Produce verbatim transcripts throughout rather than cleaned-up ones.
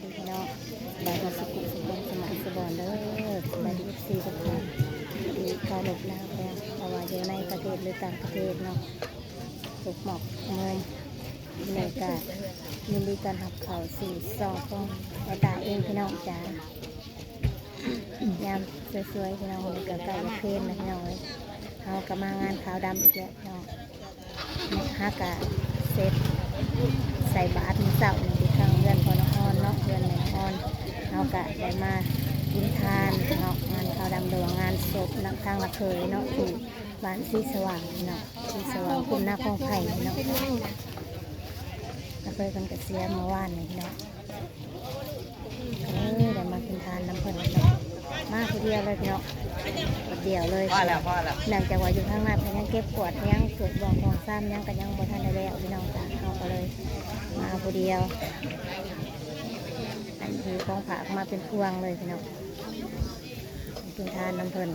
พี่น้อง บายดีสุขุสุขคนสมัยสบอนเด้อ สบายดี เอฟซี ทุกคน ที่เคารพรักแล้ว เพราะว่าอยู่ในประเทศหรือต่างประเทศเนาะ ทุกหม่องมุม ในกายินดีต้อนรับเข้าสู่ช่องของแอดตาเองพี่น้องจ๋า ยามสวยๆพี่น้อง มันก็ใกล้จะเพลนแล้วพี่น้องเอ้ย เฮาก็มางานขาวดำอีกแล้วพี่น้อง เฮากะเสร็จใส่บาตรมื้อเช้านี่อยู่ทางเฮือนพ่อน้องออนเนาะ เฮือนแม่น้องออน เฮากะได้มากินทานเนาะ งานขาวดำหรือว่างานศพเนาะ ทางละเขยเนาะ ที่บ้านศรีสว่างเนาะ ศรีสว่าง คุ้มนาคองไผ่เนาะ ละเขยเพิ่นก็เสียเมื่อวานนี่เนาะ เออ ได้มากินทานนำเพิ่นเนาะ มาผู้เดียวเลยพี่น้อง คนเดียวเลย พอแล้ว พอแล้ว เนื่องจากว่าอยู่ทางนั้นเพิ่นยังเก็บกวาด ยังเก็บบ่องของซ้ำ ยังก็ยังบ่ทันได้แล้วพี่น้องจ้ะ เฮาก็เลยมาผู้เดียว อันนี้ของฝากมาเป็นพวงเลยพี่น้อง กินทานนำเพิ่น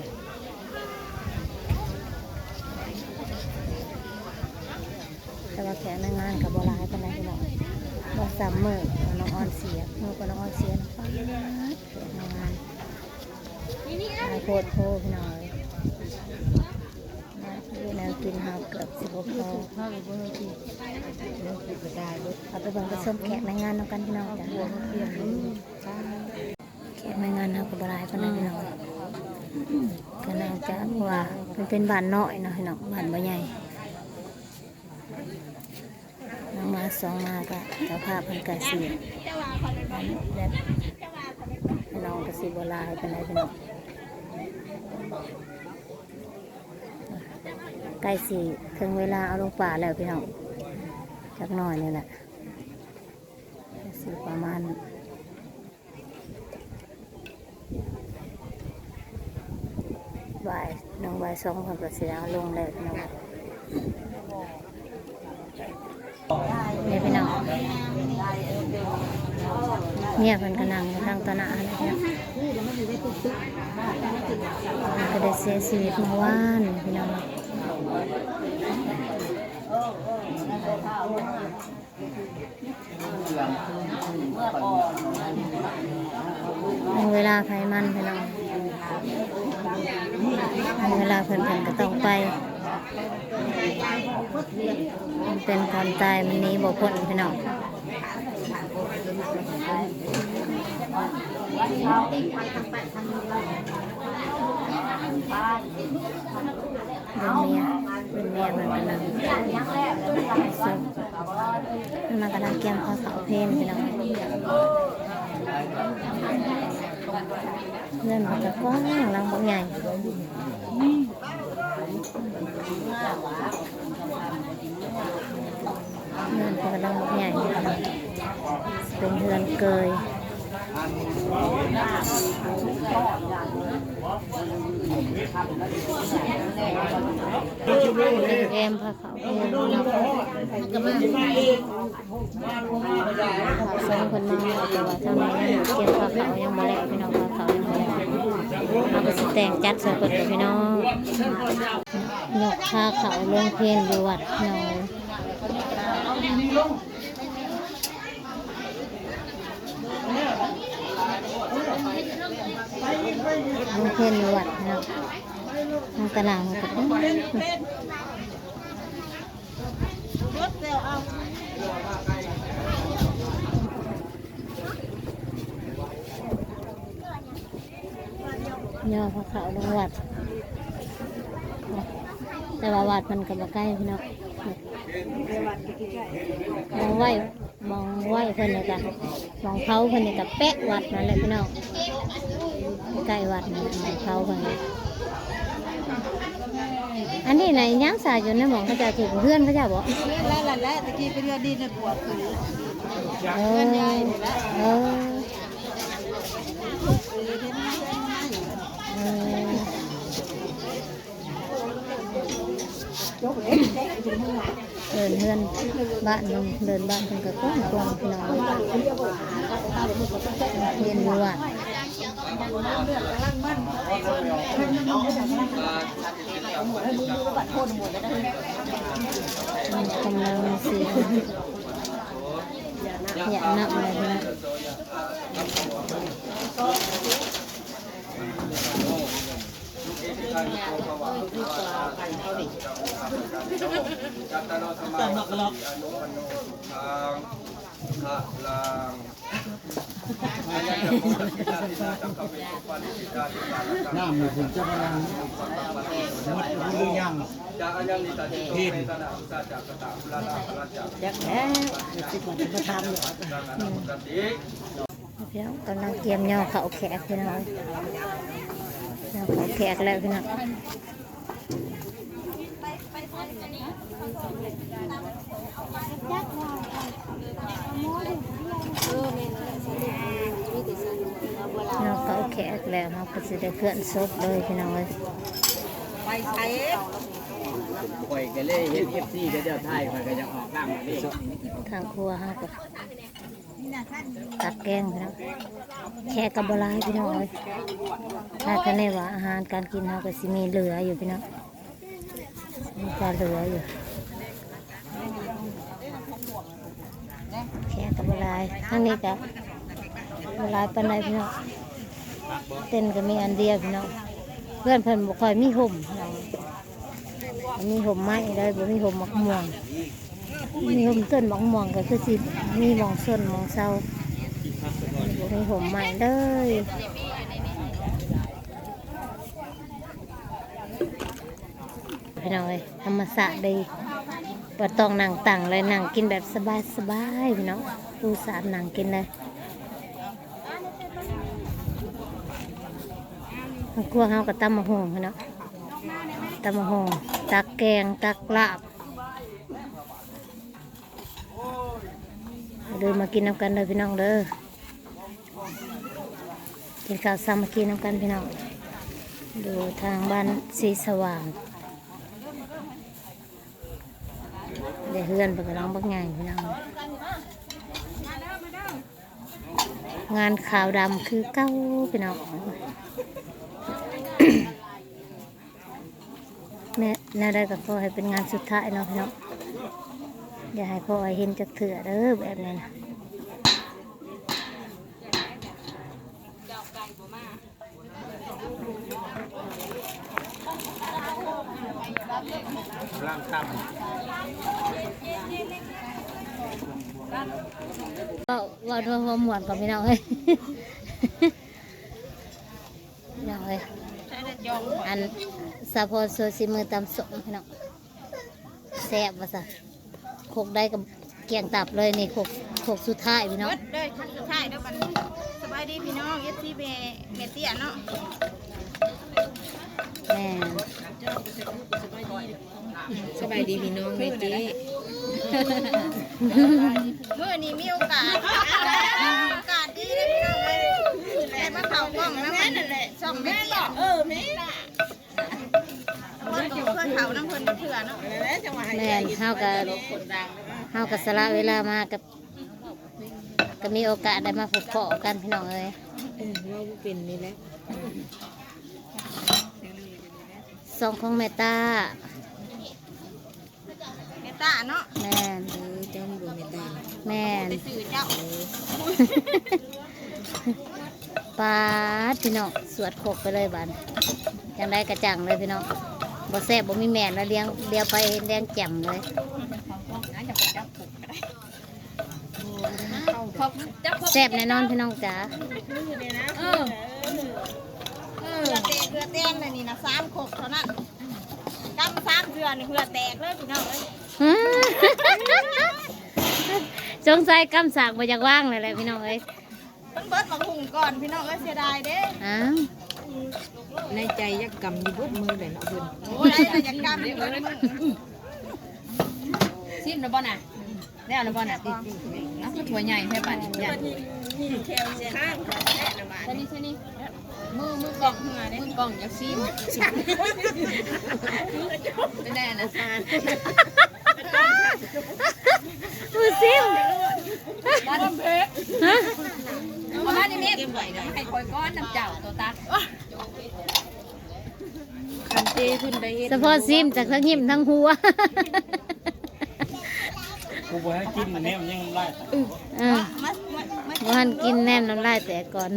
แต่ว่าแขกในงานก็บ่หลายปานใดพี่น้อง บ่ซ้ำมื้อน้องออนเสีย มื้อน้องออนเสียนะ ป๊าด แขกในงานหลายโพดโพพี่น้องเอ้ย มาอยู่แนวกินเฮาเกือบสิบ่พอ เอาไปเบิ่งไปชมแขกในงานนำกันพี่น้องจ้ะ แขกในงานเฮาก็บ่หลายปานใดพี่น้อง ก็น่าจะว่ามันเป็นบ้านน้อยเนาะพี่น้อง บ้านบ่ใหญ่ น้องมาสองมาก็เจ้าภาพเพิ่นก็สิแบบพี่น้องก็สิบ่หลายปานใดพี่น้อง ใกล้สิถึงเวลาเอาลงป่าแล้วพี่น้อง จักหน่อยนี่แหละ ก็สิประมาณ บ่ายหนึ่งบ่ายสองเพิ่นก็สิเอาลงแล้วพี่น้อง นี่พี่น้อง เมียเพิ่นก็นั่งอยู่ทางต่อหน้าหั่นแหละพี่น้อง เพิ่นก็ได้เสียชีวิตเมื่อวานพี่น้อง มันเวลาไผมันพี่น้อง มันเวลาเพิ่น เพิ่นก็ต้องไป มันเป็นความตาย มันหนีบ่พ้นพี่น้อง เป็นเมีย เป็นเมียเพิ่นกำลัง มันกำลังเตรียมข้าวเสาเพลนพี่น้อง เฮือนมันก็กว้างหลังบักใหญ่ เฮือนมันก็หลังบักใหญ่ เป็นเฮือนเกย แอมพาเขาไปเนาะ พระสงฆ์เพิ่นมาแล้ว แต่ว่าทางนี้ยังเตรียมพาเขายังบ่แล้วพี่น้อง พาเขายังบ่แล้ว เฮาก็สิแต่งจัดใส่เพิ่นกับพี่น้อง ยกพาเขาลงเพลนอยู่วัดเนาะ ลงเพลนอยู่วัดเนาะ ทางตารางมันก็ ย่อพาเขาลงวัด แต่ว่าวัดมันก็บ่ใกล้พี่น้อง มองไว้ มองไว้เพิ่นนี่กะ มองเผาเพิ่นนี่กะแปะวัดนั่นแหละพี่น้อง ใกล้วัดนี่ มองเผาเพิ่น อันนี้น่ะยังสาอยู่ในหม่องเขาเจ้าถือเฮือนเขาเจ้าบ่ เฮือนหลังนั่นแหละ ตะกี้เป็นเฮือนดินน่ะ ปวกขึ้น เออ เฮือนใหญ่นี่แหละ เออ เออ เดินเฮือนบ้านเพิ่น เดินบ้านเพิ่นก็กว้างๆ พี่น้อง เห็นอยู่ว่า กำลังสิ อย่านับเลยพี่น้อง จัตตารโอธัมมาวัฏฏันติ อายุวัณโณสุขัง พลัง น้ำนี่ผมจะมาล้างหมดหรือยัง จะอายังนิตาจิตโตเมตตานาอุสาจักกตาอุลาลาภรัจจัก จักแล้ว สิบวันจะมาทำอยู่ เดี๋ยวกำลังเตรียมยอเขาแขกพี่น้อง ยอเขาแขกแล้วพี่น้อง เนาะ เขาแขกแล้วเนาะ ก็สิได้เคลื่อนศพเลยพี่น้องเอ้ย ไปใช้ ข่อยก็เลยเห็น เอฟซี ก็เจ้าไทยข่อยก็อยากออกร่างมาดิ ทางครัวเฮาก็ตักแกงพี่น้อง แขกก็บ่หลายพี่น้องเอ้ย ถ้าคะแนนว่าอาหารการกินเฮาก็สิมีเหลืออยู่พี่น้อง มีการเหลืออยู่ แขกก็บ่หลาย ทางนี้ก็บ่หลายปานใดพี่น้อง เต็นท์ก็มีอันเดียวพี่น้อง เพื่อนเพิ่นบ่ค่อยมีห่มพี่น้อง มีห่มไม้เลย บ่มีห่มหมากม่วง มีห่มต้นหมากม่วงก็คือสิมีหม่องซนหม่องเซา บ่มีห่มไม้เลย พี่น้องเอ้ย ธรรมชาติเลย บ่ต้องนั่งตังเลย นั่งกินแบบสบายๆ พี่น้อง ปูสาดนั่งกินเลย ครัวเฮาก็ตำบักหุ่งพี่น้อง ตำบักหุ่ง ตักแกง ตักลาบ เดินมากินนำกันเด้อพี่น้องเด้อ กินข้าวสามัคคีนำกันพี่น้อง อยู่ทางบ้านศรีสว่าง เดี๋ยวเฮือนเพิ่นกำลังบักใหญ่พี่น้อง งานขาวดำคือเก่าพี่น้อง แม่ แนวใดก็ขอให้เป็นงานสุดท้ายเนาะพี่น้อง อย่าให้พ่อให้เห็นจักเทื่อเด้อแบบนี้นะ ร่างต่ำ ก็ว่าด้วยความม่วนกับพี่น้องเอ้ย พี่น้องเอ้ย อันสะพอโซซิมือตำส้มพี่น้อง แซ่บว่าซะ โคกได้กับเกี่ยงตับเลยนี่ โคก โคกสุดท้ายพี่น้อง เบิดเลย ขั้นสุดท้ายแล้วบัดนี้ สบายดีพี่น้อง เอฟซี แม่ แม่เตี้ยเนาะ แม่ สบายดีพี่น้องแม่เจ๊ มื้อนี้มีโอกาส โอกาสดีเลยพี่น้องเอ้ย ได้มาเข้ากล้องนำกัน นั่นแหละ ช่องแม่เตี้ย เออแม่ เพิ่นก็บ่เคยเข้านำเพิ่นจักเทื่อเนาะ แม่น เฮาก็ เฮาก็สละเวลามากับ ก็มีโอกาสได้มาพบพ้อกันพี่น้องเอ้ย เออ เว้าบ่เป็นนี่แหละ ซองของแม่ต้า แม่ต้าเนาะ แม่น เออ เจ้านี่บ่แม่ต้า แม่น ไปซื้อเจ้า เออ ปาดพี่น้อง สวดครบไปเลยบาดนี้ จังใดกะจังเลยพี่น้อง บ่แซ่บบ่มีแม่นแล้ว เลี้ยง เลี้ยวไปเลี้ยงแจ่มเลย แซ่บแน่นอนพี่น้องจ๋า เออ เออ เกลือแตง เกลือแตงเลยนี่นะ สามครกเท่านั้น กำสามเทื่อนี่เหื่อแตกเลยพี่น้องเอ้ย สงสัยกำสากบ่อยากว่างเลยแหละพี่น้องเอ้ย มันเบิดหมากหุ่งก่อนพี่น้องเอ้ย เสียดายเด้ อ้าว ในใจอยากกำอยู่เบิดมือเลยเนาะเพิ่น โอ้ย อยากกำอยู่เบิดมือ ซิมแล้วบ่น่ะ แล้วแล้วบ่น่ะ เอาคือถ้วยใหญ่แท้บัดนี้ ย่านถ้วย นี่แค่ข้างแท้นะบาด ใส่นี่ ใส่นี่ มือ มือกล้อง มือกล้องอยากซิม เป็นแน่นะ มือซิม ฮะ เอามานี่แม่ ให้ข่อยก้อนน้ำเจ้าตัวตัก คันเจ้เพิ่นได้เฮ็ด เฉพาะซิมจากทั้งหิมทั้งหัว กูบ่ให้กินแนมยังไล่ เออ บ่ทันกินแนมน้ำลายแตกก่อน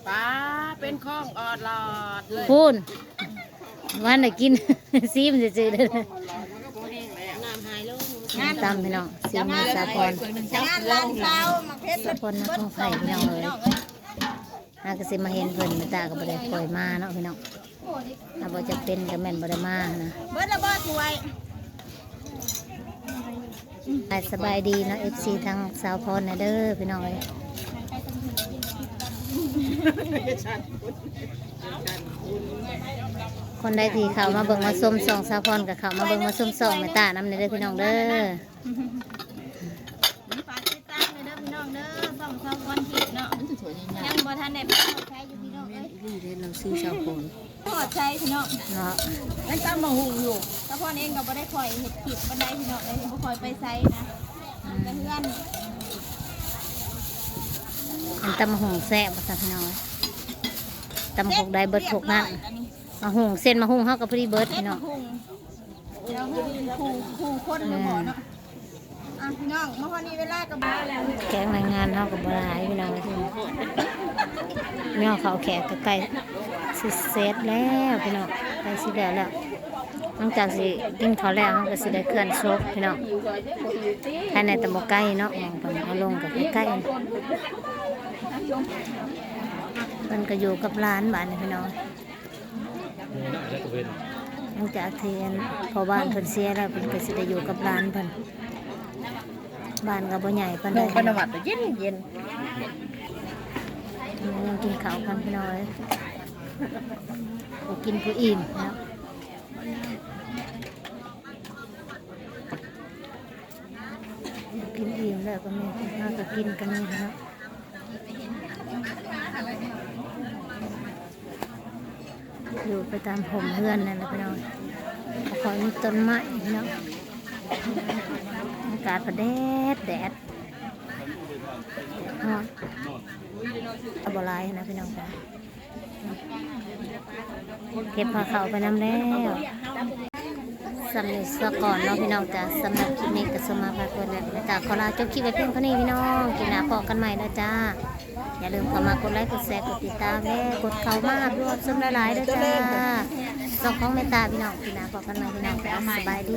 เ ป้าเป็นของออดลอดเลย พูน วันน่ะกิน ซีมซื่อๆเลย น้ำหายลง ส้มตำพี่น้อง ซีมมือสาพร งานร้านเช้ามาเพชร สาพรนครไพรพี่น้องเอ้ย หากะสิมาเห็นเพิ่น แม่ตาก็บ่ได้ค่อยมาเนาะพี่น้อง ถ้าบ่จะเป็นก็แม่นบ่ได้มานะ เบิดละบ่ถ้วย สบายดีเนาะ เอฟซี ทางสาวพรนะเด้อพี่น้องเอ้ย คนใดที่เข้ามาเบิ่งมาชมช่องสาวพรก็เข้ามาเบิ่งมาชมช่องแม่ตานำเด้อพี่น้องเด้อ ฝากติดตามเลยเด้อพี่น้องเด้อ ช่องสาวพรทิพย์เนาะ ยังบ่ทันได้ไปใช้อยู่พี่น้องเอ้ย นี่เด้อ เราซื้อสาวพร ทอดใช้พี่น้อง เนาะ ยังตำบักหุ่งอยู่ สาวพรเองก็บ่ได้ค่อยเฮ็ดคลิปปานใดพี่น้องเอ้ย บ่ค่อยไปไสนะ แต่เฮือน มันตำบักหุ่งแซ่บว่าซั่นพี่น้อง ตำบักหุ่งได้เบิดพวกนั้น เรียบร้อยอันนี้ บักหุ่ง เส้นบักหุ่งเฮาก็พอดีเบิดพี่น้อง เส้นบักหุ่ง เดี๋ยวให้ครู ครูคนเดียวพอเนาะ อ่ะพี่น้อง มาฮอดนี้เวลาก็บ่ แขกในงานเฮาก็บ่หลายพี่น้อง ย่อข้าวแขกก็ใกล้สิเสร็จแล้วพี่น้อง ใกล้สิแล้วแล้ว หลังจากสิกินข้าวแล้วเฮาก็สิได้เคลื่อนศพพี่น้อง ภายในตำบลใกล้เนาะ หม่องเพิ่นเอาลงก็ใกล้ๆ เพิ่นก็อยู่กับหลานบาดนี้พี่น้อง หลังจากที่พ่อบ้านเพิ่นเสียแล้ว เพิ่นก็สิได้อยู่กับหลานเพิ่น บ้านก็บ่ใหญ่ปานใด นุ่งไปนวัดก็เย็นเย็น ยังกินข้าวกันพี่น้องเอ้ย ผู้กินผู้อิ่มเนาะ กินอิ่มแล้วก็มี เฮาก็กินกันนี่เนาะ อยู่ไปตามฮ่มเฮือนนั่นแหละพี่น้อง บ่ค่อยมีต้นไม้เนาะ อากาศก็แดด แดด ฮ้อน ก็บ่หลายนะพี่น้องจ้ะ เก็บผ้าขาวไปนำแล้ว ส่ำนี้ซะก่อนเนาะพี่น้องจ้ะ สำหรับคลิปนี้ก็สมาพาเพิ่นและแม่ตาขอลาจบคลิปไว้เพียงเท่านี้พี่น้อง คลิปหน้าพ้อกันใหม่เด้อจ้า อย่าลืมเข้ามากดไลค์ กดแชร์ กดติดตาม และกดเข้ามารับชมหลายๆเด้อจ้า ช่องของแม่ตาพี่น้อง คลิปหน้าพ้อกันใหม่พี่น้องจ้า สบายดี